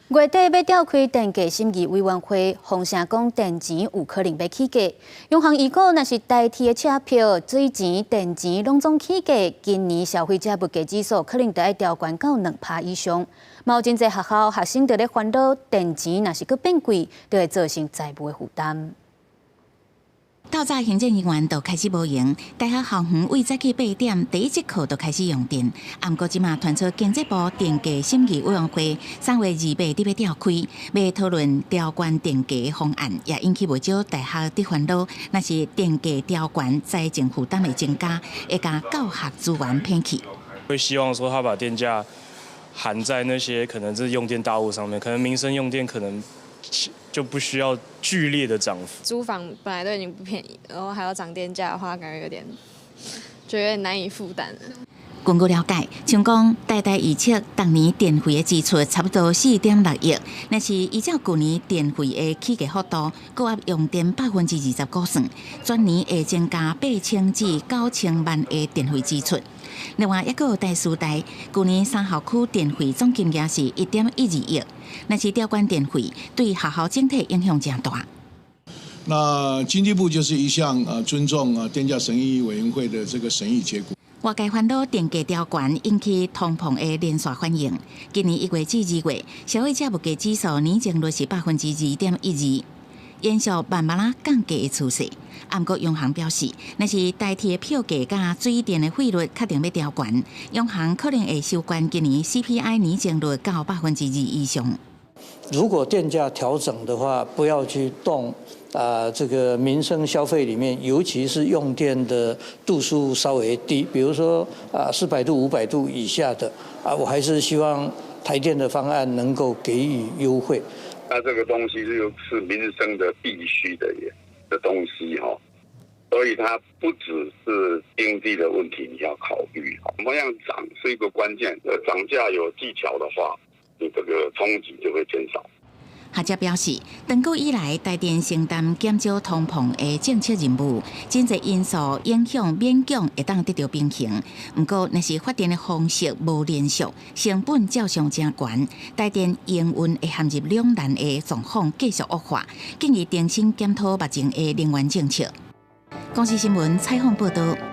月底欲召開電價審議委員會，風聲講電錢有可能欲起價。央行預估，若是台鐵的車票、水錢、電錢攏總起價，今年消費者物價指數可能著愛調懸到2趴以上。嘛有真濟學校學生佇咧煩惱，電錢若是閣變貴，就會造成財務的負擔。透早行政人員就開始無閒，大學校園對早起8點第一節課就開始用電。毋過這馬傳出經濟部電價審議委員會3月28佇欲召開，欲討論調懸電價方案，也引起袂少大學佇煩惱。若是電價調懸，財政負擔會增加，會共教學資源偏去。會希望說，他把電價含在那些可能是用電大戶上面，可能民生用電可能就不需要劇烈的漲幅。租房本來都已經不便宜，然後還要漲電價的話，感覺有點就有點難以負擔。根據了解，像講台大預測，逐年電費的支出差不多4.6億，若是依照舊年電費的起價幅度，高壓用電20%估算，全年會增加8000至9000萬的電費支出。另外，一個台師大，舊年三校區電費總金額是1.12億，若是調懸電費，對學校整體影響誠大。那經濟部就是一向尊重電價審議委員會的這個審議結果。外界煩惱電價調懸引起通膨的連鎖反應。今年1月至2月，消費者物價指數年增率是2.12%，延續慢慢仔降價的趨勢。毋過央行表示，若是台鐵的票價佮水電的費率確定欲調懸，央行可能會收懸今年 CPI 年增率到2%以上。如果電價調整的話，不要去動啊，這個民生消費裡面，尤其是用電的度數稍微低，比如說啊400度、500度以下的啊，我還是希望台電的方案能夠給予優惠。那這個東西就是民生的必須的的東西哈，所以它不只是經濟的問題，你要考慮，怎麼樣漲是一個關鍵。漲價有技巧的話，你這個衝擊就會減少。學者表示，長久以來，台電承擔減少通膨的政策任務，真濟因素影響勉強會當得著平衡。毋過，若是發電的方式無連續，成本照常誠懸，台電營運會陷入兩難的狀況繼續惡化，建議重新檢討目前的能源政策。公視新聞採訪報導。